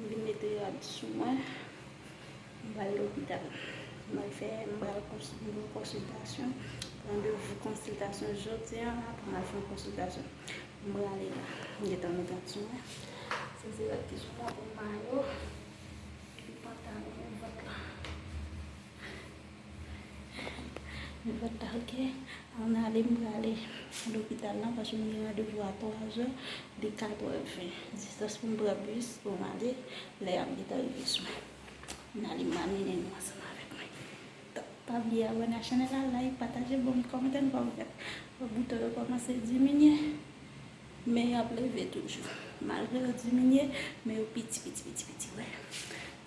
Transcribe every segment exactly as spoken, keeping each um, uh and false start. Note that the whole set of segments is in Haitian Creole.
M vin mete rad sou mwen. M pral lopital. M pral fè, m pral kons-, yon konsiltasyon. Randevou konsiltasyon jodi a, pou m al fè yon konsiltasyon. M prale la. M gentan met rad sou mwen. Se ti rad ki sou mwen pou mayo. Epi pantalon, vant la. Vant la, ok. Ann ale, m prale lopital la, paske m gen randevou a twa zè, li katrè ven. Distans pou m pran bis, pou m ale, lè y ap gentan rive sou mwen. Ann ale, m ap mennen nou ansanm avèk mwen. Donk, pa bliye abòne a chanèl la, like, pataje, bon, kòmantè, nou pa wè bouton yo kòmanse diminye. Men y ap leve toujou. Malgre yo diminye, men yo piti, piti, piti, piti, wè.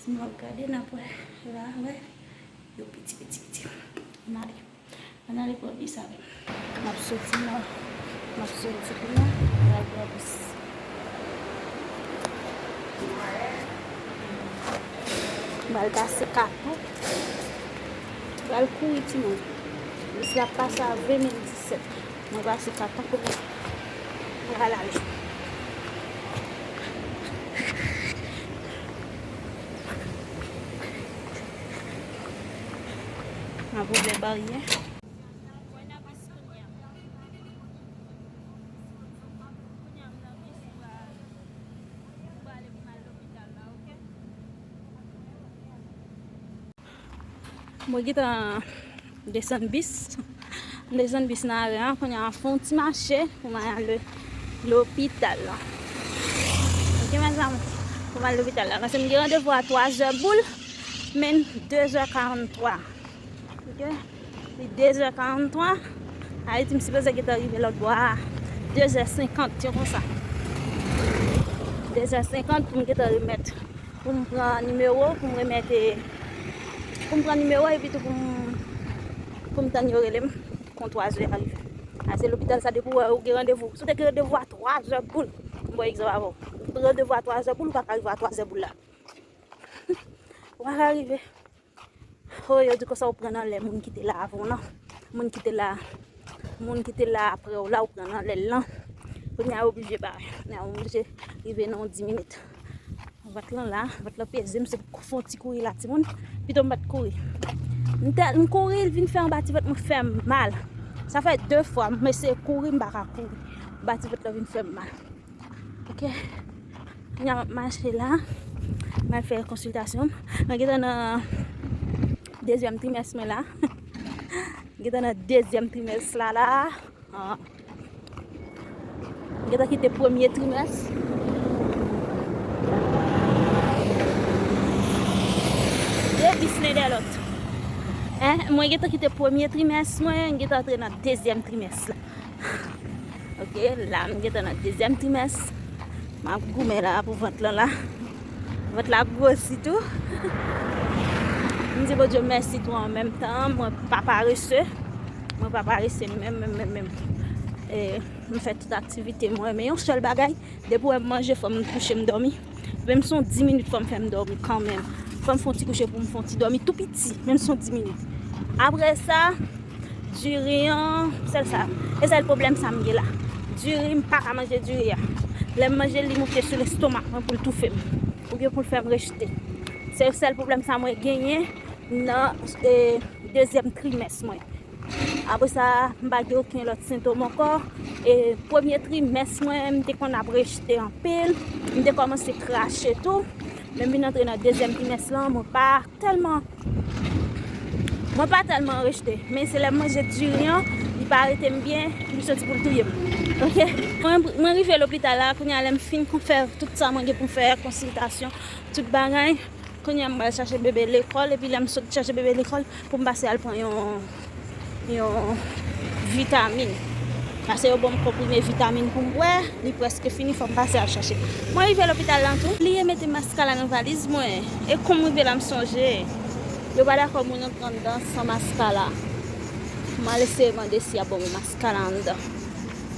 Si nou ap gade, n ap wè, la, wè, yo piti, piti, piti. Ann ale. Ann ale pran bis avè m. M ap soti la. M ap soti la. Ann al pran bis. M al pase Katon. M al kouri, timoun. Bis la ap pase a ven mil disèt. Mwen pase Katon pou mwen. Mwen al ale. M ap ouvè baryè. Mwen gentan desann bis. M desann bis nan arè a. Kounye a m ap fè yon ti mache pou m al lopital la. Ok, mezanmi, pou m al lopital la. Paske m gen randevou a twa zè boul, men de zè karanntwa. Ok? Li de zè karanntwa. Ayiti, m sipoze gentan rive lòt bò a de zè senkant, yon konsa. De zè senkant pou m gentan remèt. Pou m pran nimewo, pou m remèt, e, pou m pran nimewo, epi tou pou m, pou m tann yo rele m, kon twa zè a rive. Paske lopital sa, depi w wè ou gen randevou, si w te gen randevou a twa zè boul, m ba w egzanp avè w. Ou gen randevou a twa zè boul, ou pa ka rive a twa zè boul la. Ou pa ka rive. Oh, yo di konsa ou pran nan lè moun ki te la avan w lan. Moun ki te la, moun ki te la apre w la, ou pran nan lè l lan. Kounye a ou oblije bare. Kounye a ou oblije rive nan yon dis minit. Vant lan la, vant lan peze m, se pou fè yon ti kouri la, timoun. Pito m pa t kouri. M tèl, m kouri, l vin fè anba ti vant mwen fè m mal. Sa fè de fwa, m eseye kouri, m pa ka kouri. Anba ti vant lan vin fè m mal. Ok. Kounye a m ap mache la. M al fè konsiltasyon m. Mwen gentan nan dezyèm trimès mwen la. Gentan nan dezyèm trimès la la. Ah. Gentan kite premye trimès. De bis len dè lòt. Hein? Mwen gentan kite premye trimès mwen, gentan antre nan dezyèm trimès la. Ok, la m gentan nan dezyèm trimès. M ap goumen la pou vant lan la. Vant la ap gwosi tou. M di Bondye mèsi tou an menm tan. Mwen pa parese. Mwen pa parese menm, menm, menm, menm. E, m fè tout aktivite mwen. Men yon sèl bagay, depi w wè m manje, fò m kouche m dòmi. Menm si yon dis minit, fò m fè m dòmi kanmenm. Fò m fè yon ti kouche pou m fè yon ti dòmi tou piti, menm si yon dis minit. Apre sa, diri an, sèl sa. E sèl pwoblèm sa m gen la. Diri, m pa ka manje diri a. Lè m manje l, li moute sou lestomak mwen pou l toufe m. Oubyen pou l fè m rejte. Se sèl pwoblèm sa mwen genyen nan, e, dezyèm trimès mwen. Apre sa, m pa gen okenn lòt sentòm ankò. E premye trimès mwen, m te konn ap rejte anpil. M te kòmanse krache tou. Men m vin antre nan dezyèm trimès lan, mwen pa tèlman, mwen pa tèlman rejte. Men se lè m manje diri an, li pa rete m byen, li soti pou l touye m. Ok? Mwen, mwen rive lopital la, kounye a lè m fin kon fè tout sa mwen gen pou m fè, konsiltasyon, tout bagay. Kounye a m pral chache bebe lekòl, epi lè m sot chache bebe lekòl, pou m pase al pran yon, yon vitamin. Paske yo ban m konprime vitamin pou m bwè, li prèske fini, fò m pase al chache. Mwen rive lopital lan tou, bliye mete maskara nan valiz mwen. E kou m rive la, m sonje, yo pa dakò moun antre anndan san maskara. M al eseye mande si y ap ban mwen maskara anndan.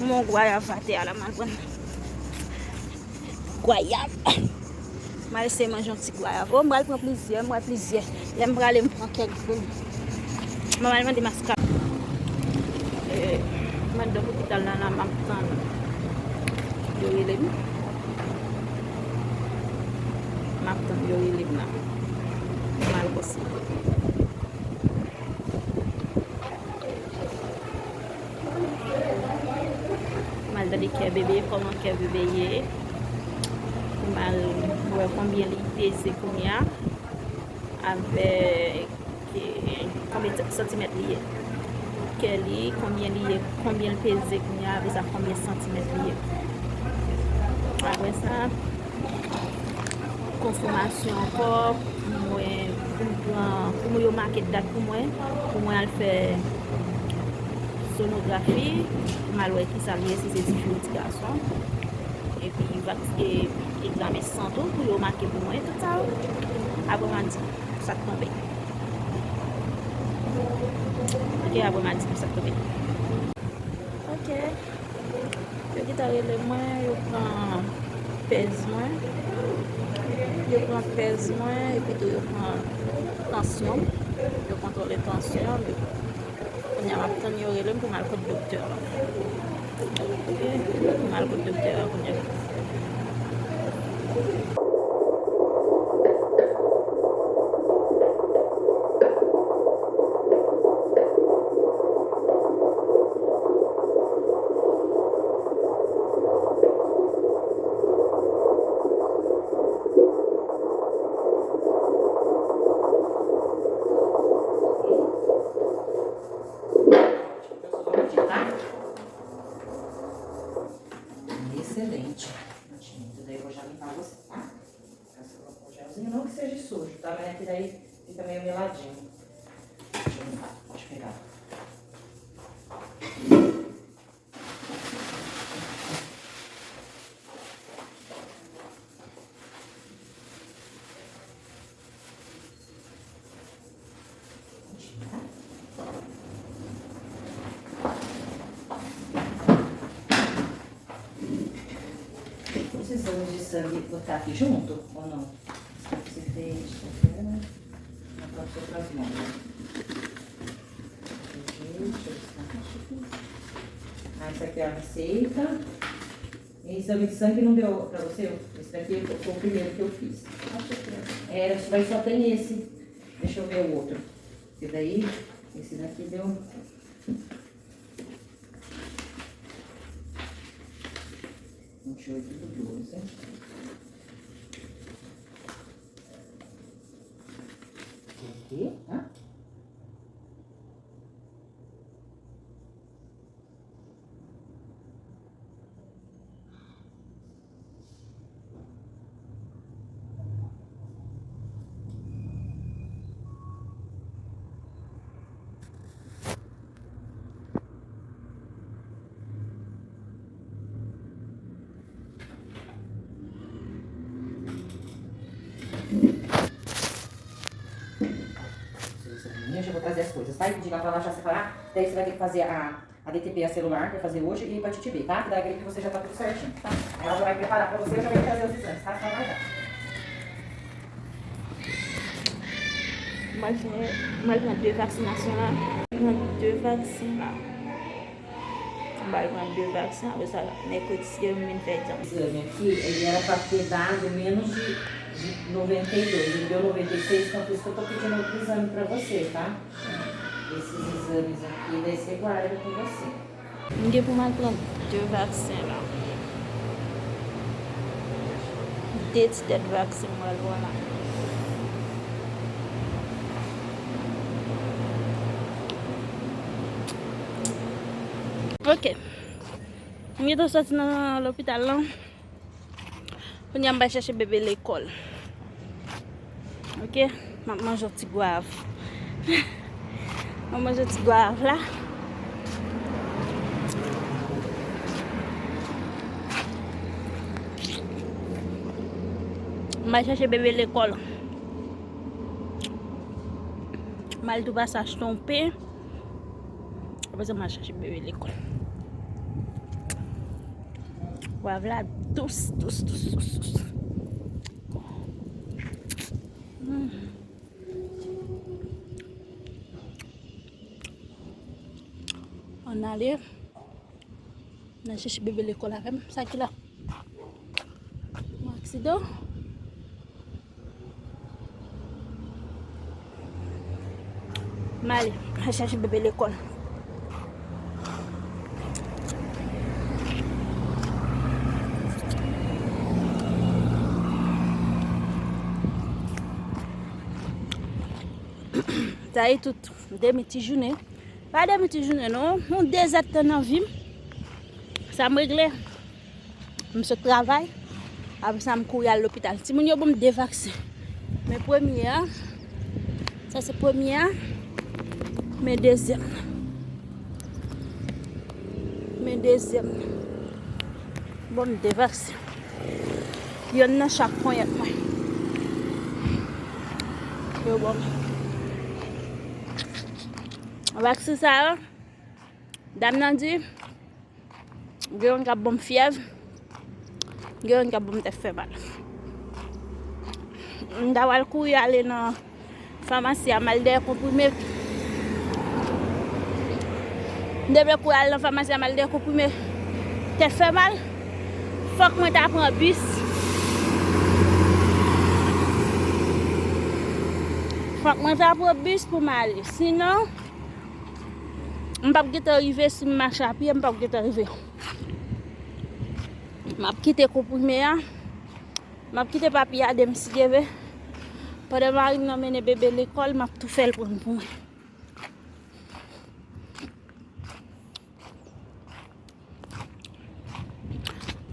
M wè yon gwayav atè a la, m al pran. Gwayav. M al eseye manje yon ti gwayav. O, m pral pran plizyè, m pral plizyè. Lè m prale, m pran kèk grenn. M al mande maskara. E, m anndan lopital la, la, m ap tann yo rele m. M ap tann yo rele m la. M al konsilte. M al tande kè bebe, kòman kè bebe ye. M al wè konbyen li peze kounye a. Avèk, eh, konbyen santimèt li ye. Kè li, konbyen li ye, konbyen l peze kounye a, apre sa, konbyen santimèt li ye. Apre sa, konfimasyon ankò, pou mwen, pou m pran, pou mwen yo make dat pou mwen, pou mwen al fè sonografi, pou m al wè kisa l ye, si se ti fi ou ti gason. Epi, vaks-, e, egzamen san tou, pou yo make pou mwen, tout sa yo. Apre, m a di sa k tonbe. Ok, apre, m a di sa k tonbe. Ok. Yo gentan rele mwen, yo pran pèz mwen. Yo pran pèz mwen, epi tou yo pran tansyon m. Yo kontwole tansyon m. Kounye a, m ap tann yo rele m pou m al kot doktè a. Ok, pou m al kot doktè a kounye a. Excelente. Prontinho. Isso daí eu vou já limpar você, tá? Essa eu vou já usar. Não que seja sujo, tá? Mas aqui daí fica meio meladinho. Deixa eu limpar. Pode pegar. Os exames de sangue botar aqui junto ou não? Você fez, tá vendo? Agora só pras mãos. Deixa eu ver. Ah, essa aqui é a receita. E exame de sangue não deu pra você? Esse daqui foi o primeiro que eu fiz. Acho que é. É, mas só tem esse. Deixa eu ver o outro. Esse daí, esse daqui deu vinte e oito do doze. Quer ver? Hã? Meninas, eu vou trazer as coisas, tá? E pedir lá pra ela já separar. Daí você vai ter que fazer a, a D T P a celular pra fazer hoje e hepatite B, tá? Que da gripe você já tá tudo certinho, tá? Ela já vai preparar pra você, eu já vou trazer os exames, tá? Só aguardar. Mwen fè, mwen pran de vaksinasyon la. Mwen pran de vaksen la. M pral pran de vaksen, apre sa, mèkredi, si Dye vle, m vin fè egzamen. Exame aqui, ele era pra ter dado menos de, de noventa e dois, ele deu noventa e seis, então por isso que eu tô pedindo outro exame pra você, tá? Esses exames aqui, daí você guarda com você. M gen pou m al pran de vaksen la. De ti tèt vaksen m pral pran la. Ok. M gentan sòti nan lopital lan. Kounye a m pral chèche bebe lekòl. Ok, m ap manje yon ti gwav. M ap manje yon ti gwav la. M pral chèche bebe lekòl. M pral tou pase achte yon pen. Apre sa, m al chèche bebe lekòl. Gwav la dous, dous, dous, dous, dous. Mm. Ann ale. Ann al chèche bebe lekòl avè m. Sa ki la? Yon aksidan. M ale, m al chache bebe lekòl. Sa e tout demi ti jounen. Pa demi ti jounen non, yon de zèdtan nan vi m. Sa m regle. M sot travay. Apre sa, m kouri al lopital. Timoun yo ban m de vaksen. Men premye a, sa se premye a. Men dezyèm nan. Men dezyèm nan. Ban m de vaksen. Yonn nan chak ponyèt mwen. Yo ban m. Vaksen sa yo, dam nan di, gen youn k ap ban m fyèv, gen youn k ap ban m tèt fè mal. M ta pral kouri ale nan famasi a, m al dèyè konprime. M te vle kouri al nan famasi a, m al dèyè konprime tèt fè mal. Fòk mwen ta pran bis. Fòk mwen ta pran bis pou m ale. Sinon, m p ap gentan rive, si m mache a pye, m p ap gentan rive. M ap kite konprime a. M ap kite papi a de m si Dye vle. Pandan mari m nan mennen bebe lekòl, m ap tou fè l pran l pou mwen.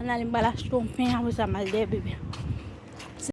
Ann ale, m pral achte yon pen, apre sa m al dèyè bebe.